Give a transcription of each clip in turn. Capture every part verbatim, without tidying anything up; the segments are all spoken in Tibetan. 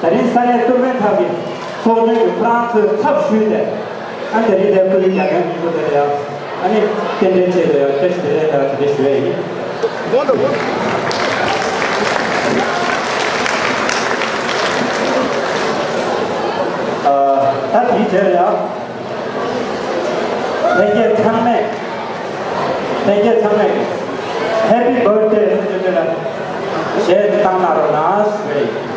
ད་རིང་ས་གནས་གཏོར་མའི་ཐབ་ཀྱི་ཚོགས་ཆུང་གི་ཕ་རང་ཚོའི་ཚབ་ཞུས་ཏེ། ཨ་ནི་ད་རིང་དེ་སྐུ་ལུས་རྒྱ་རྒན་མཉེས་པོ་དེ་ལ་ཡང་ཨ་ནི་རྟེན་འབྲེལ་ཆེད་དུ་ཡང་བཀྲ་ཤིས་བདེ་ལེགས་དང་དེ་འདྲ་ཞུ་ཡས་ཡིན། ཨ། ད་དེའི་རྗེས་ལ་ཡང་། ལྷན་རྒྱས་ཚང་མས། ལྷན་རྒྱས་ཚང་མས་Happy Birthday ཟེར་རྒྱུ་དེ་ལ་གཞས་འདི་བཏང་གནང་རོགས་གནང་ཞུ་ཡས་ཡིན།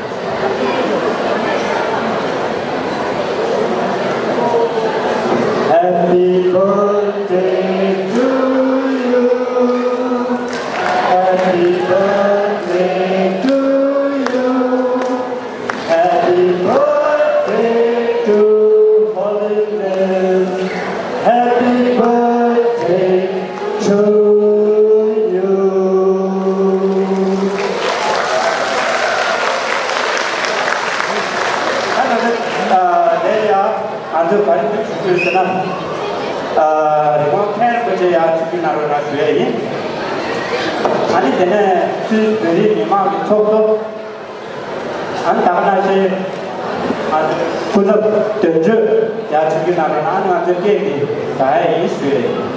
Happy birthday to you. Happy birthday to you. Happy birthday to Holiness. Happy birthday to you. ཨ་ནི་ཨ་དེ་ཡང་ང་ཚོས་ག་རེ་ཞུ་རྒྱུ་ཟེར་ན། ཨ་རི་བོང་མཁན་རིན་པོ་ཆེ་ཡང་ཆིབས་བསྒྱུར་གནང་རོགས་གནང་ཞུ་ཡས་ཡིན། ཨ་ནི་དེ་ནས་སུད་བོད་རིགས་མི་མང་གི་ཚོགས་གཙོ། ཨ་ནི་ད་ག་ནང་བཞིན་ང་ཚོའི་སྐུ་ཚབ་དོན་གཅོད་ཡར་ཆིབས་བསྒྱུར་གནང་རོགས་གནང་། ཨ་ནི་ང་ཚོའི་སྐད་འདི་བསྒྲགས་ཡས་ཡིན་ཞུས་རེད།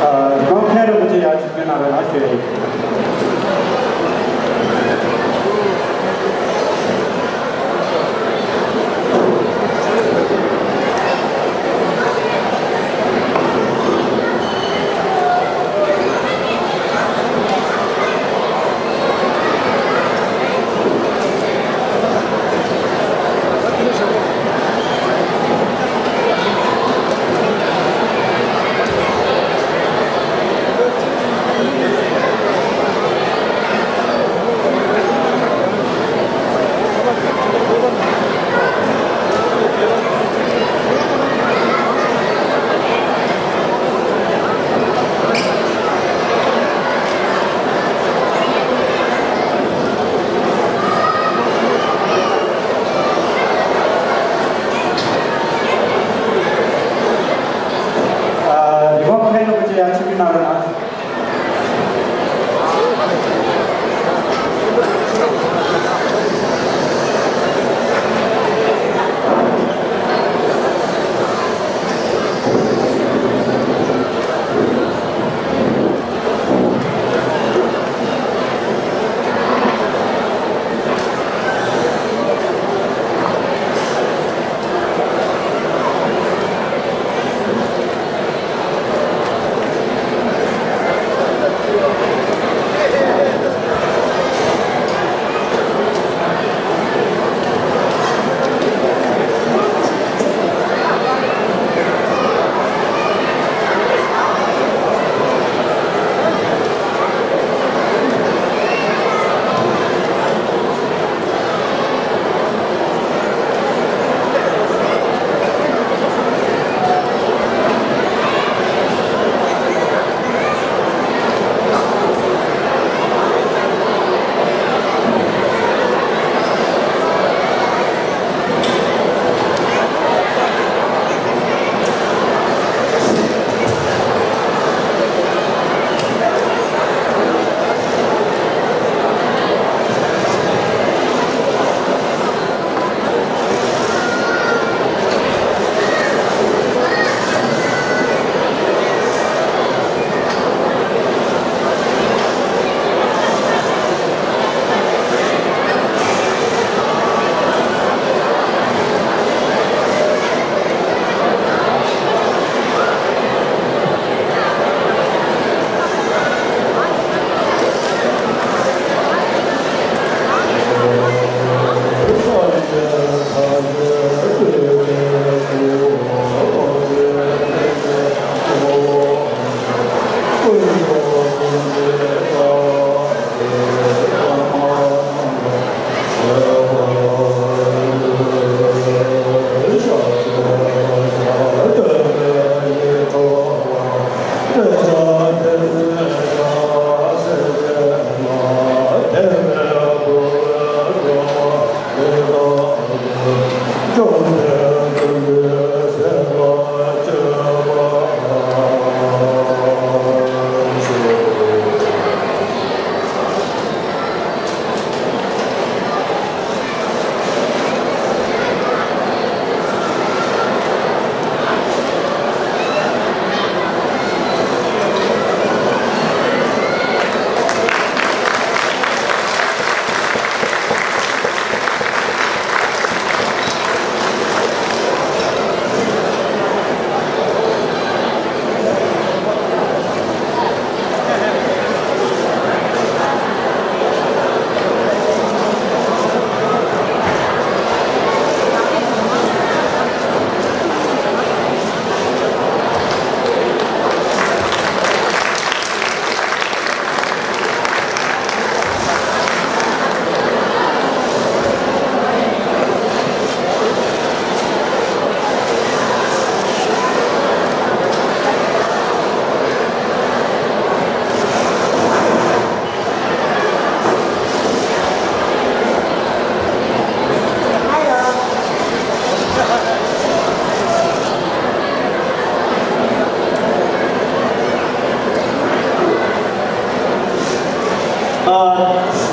ཨ་རི་བོང་མཁན་རིན་པོ་ཆེ་ཡར་ཆིབས་བསྒྱུར་གནང་རོགས་གནང་ཞུ་ཡས་ཡིན།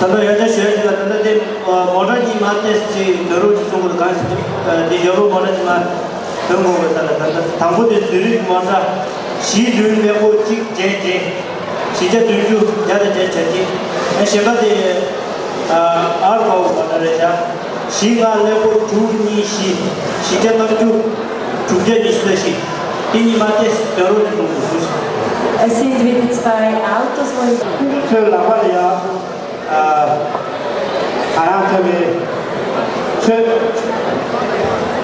ད་ལྟ་ཡང་བསྐྱར་ཞུ་ཡ་ཞིག་ལ། ད་ལྟ་དེ་མོ་ཊ་གཉིས་མར་ཏོག་ཙམ་ཅིག་སྡོད་རོགས་ཅིག་གསུང་གི་འདུག་གང་ཞིག་དེ་ཡོ་རོབ་མོ་ཊ་གཉིས་མར་ཐོན་དགོས་པའི་ས་ལ། ད་ལྟ་དང་པོ་དེ་ཛུ་རིག་མོ་ཊ་བཞི་བདུན་ཀླད་ཀོར་གཅིག་བརྒྱད་བརྒྱད། བཞི་བརྒྱ་བདུན་ཅུ་བརྒྱ་དང་བརྒྱད་བྱ་གཅིག་གཞན་པ་དེ་ཨར་པའོ་མོ་ཊ་རེད་བཞག་བཞི་ལྔ་ཀླད་ཀོར་དྲུག་གཉིས་བཞི། བཞི་བརྒྱ་ལྔ་བཅུ། དྲུག་བརྒྱ་ཉི་ཤུ་རྩ་བཞི། དེ་གཉིས་མར་ཏོག་ཙམ་སྡོད་རོགས་ཅིག་གསུང་གི་འདུག Es sind wieder zwei Autos, wo ich ཚོའི་ལག་པ་ལ་ཡ། ཨ། ང་རང་ཚོ་གི་ཆོས་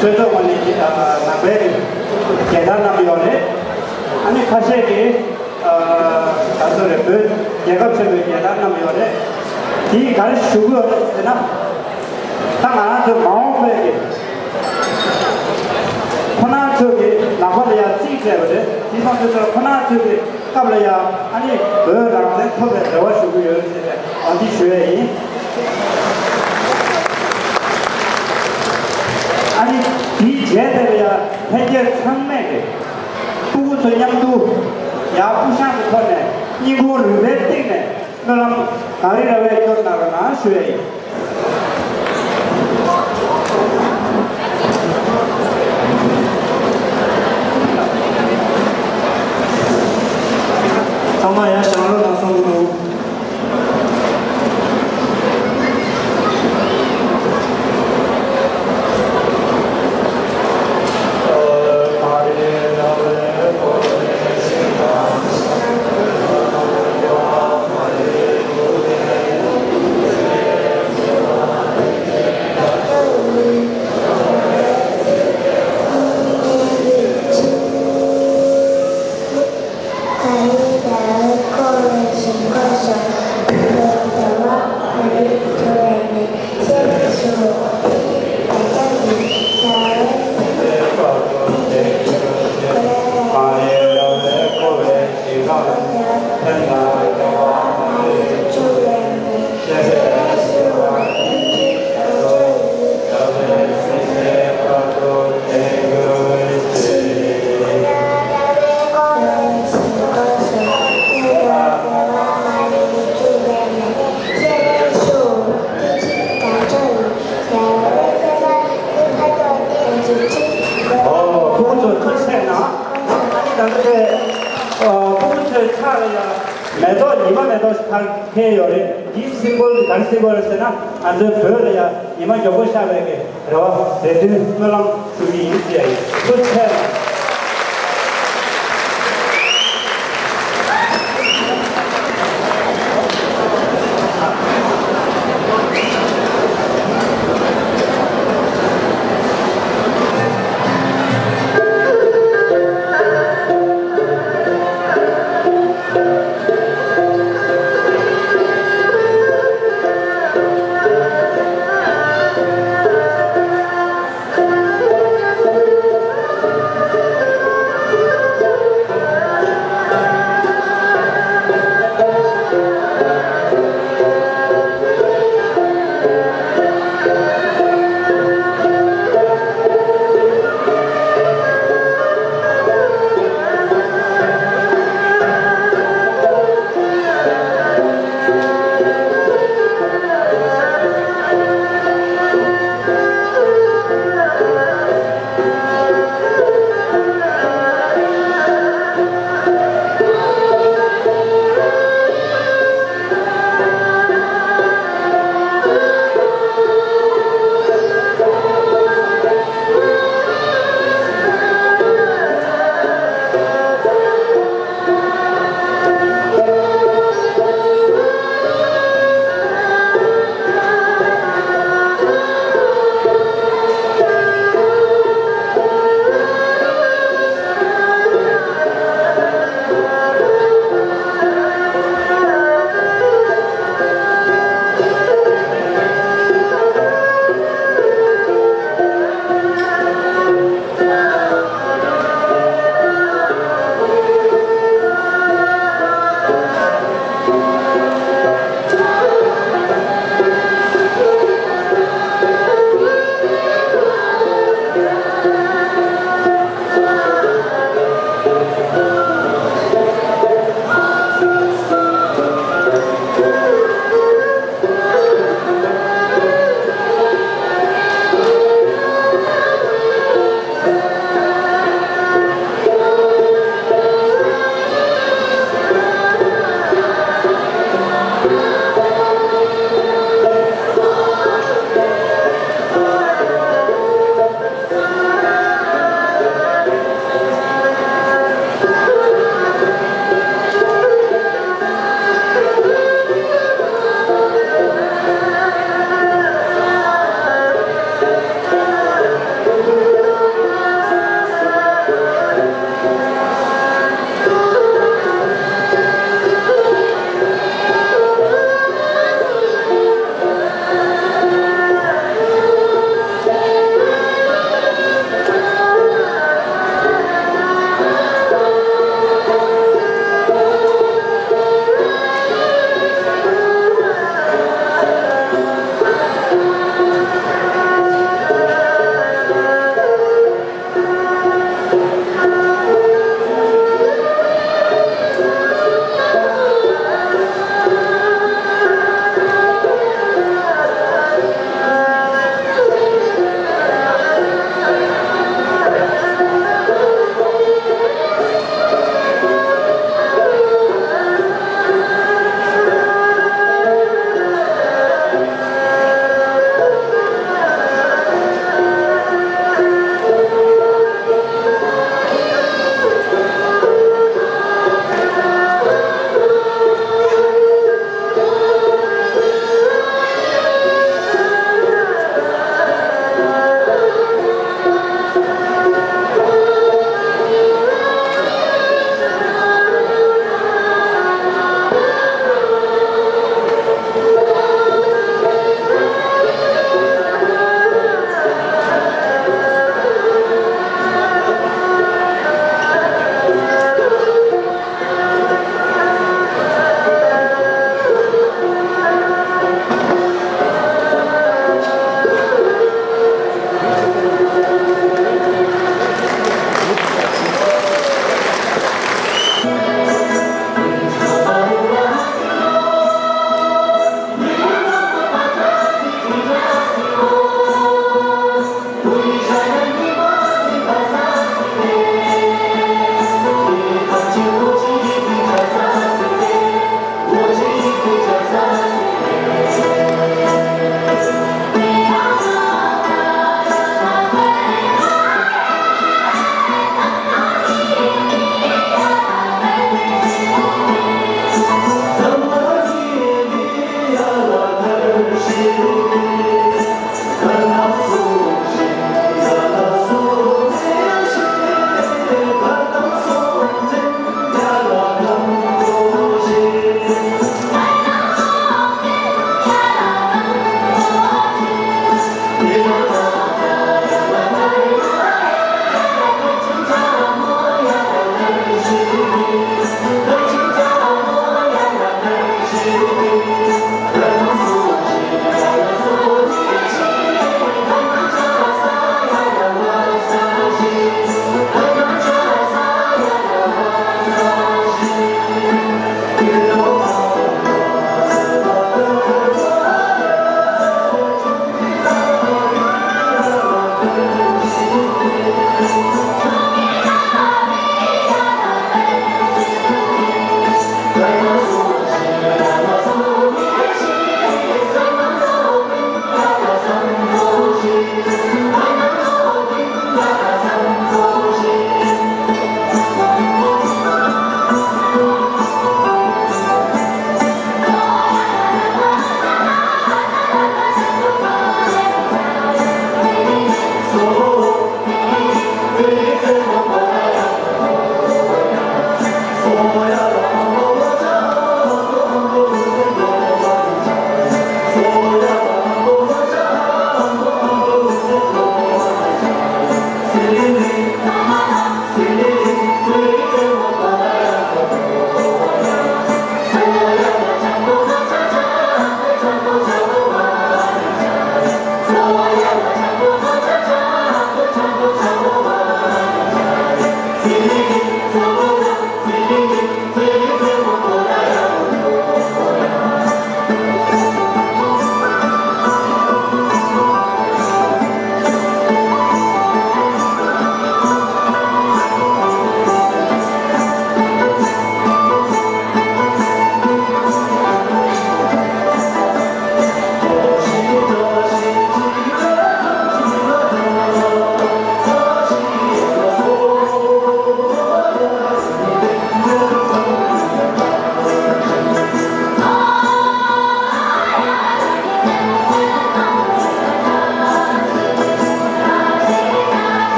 ཆོས་ཚོགས་ངོས་ནས་ཀྱི་ཨ་ནང་པའི་གི་རྒྱལ་དར་བསྣམས་ཡོད་རེད། ཨ་ནི་ཁ་ཤས་ཀྱིས་ཨ་ད་ག་ཚོད་རེད། བོད་རྒྱལ་ཁབ་ཆེན་པོའི་རྒྱལ་དར་བསྣམས་ཡོད་རེད། དེས་ག་རེ་ཞུ་གི་ཡོད་རེད་ཟེར་ན། ད་ང་རང་ཚོའི་མ་འོངས་པའི་གི་ཁོ་རང་ཚོ་གི་ལག་པ་ལ་ཡ་རྩིས་སྤྲད་པ་རེད། དེ་སོང་ཚེ་ཁོ་རང་ཚོ་གི་སྐབས་ལ་ཡང་ཨ་ནི་བོད་རང་བཙན་ཐོབ་པའི་རེ་བ་ཞུ་གི་ཡོད་ཟེར་ནས་འོ་འདི་ཞུ་ཡས་ཡིན། ཨ་ནི་དེའི་རྗེས་དེ་ལ་ཡང་ལྷན་རྒྱས་ཚང་མས་ཀྱི་སྤུ་གུ་ཚོ་མཉམ་དུ་ཡར་སྤུ་ཤང་གི་ཐོག་ནས་སྙིང་ཁུང་རུས་པའི་གཏིང་ནས་སྨོན་ལམ་གངས་རི་ར་བས་སྐྱོར་གནང་རོགས་གནང་ཞུ་ཡས་ཡིན། ཚང་མ་ཡར་བཞེངས་རོགས་གནང་གསུང་གི་འདུག་ཨོ། སྤུ་གུ་ཚོ་ཐུགས་རྗེ་གནང་། ཨ་ནི་ད་ལྟ་དེ་ཨོ། སྤུ་གུ་ཚོའི་ཕྱག་ལ་ཡང་མེ་ཏོག་ཉི་མ་མེ་ཏོག་ཞིག་ཕར་འཁྱེར་ཡོད་རེད། འདིའི་སིམ་བྷོལ་དེ་ག་རེ་སིམ་བྷོལ་རེད་ཟེར་ན། ང་ཚོའི་བོད་ལ་ཡང་ཉི་མ་མགྱོགས་པོ་ཤར་བའི་གི་རེ་བ་རེ་འདུན་སྨོན་ལམ་ཞུ་གི་ཡིན་ཟེར་ཡ་ཡིན། ཐུགས་རྗེ་ཆེ།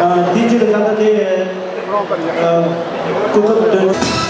ཨ། དེའི་རྗེས་ལ་ད་ལྟ་དེ། ཨ། སྐུ་ཚབ་དོན།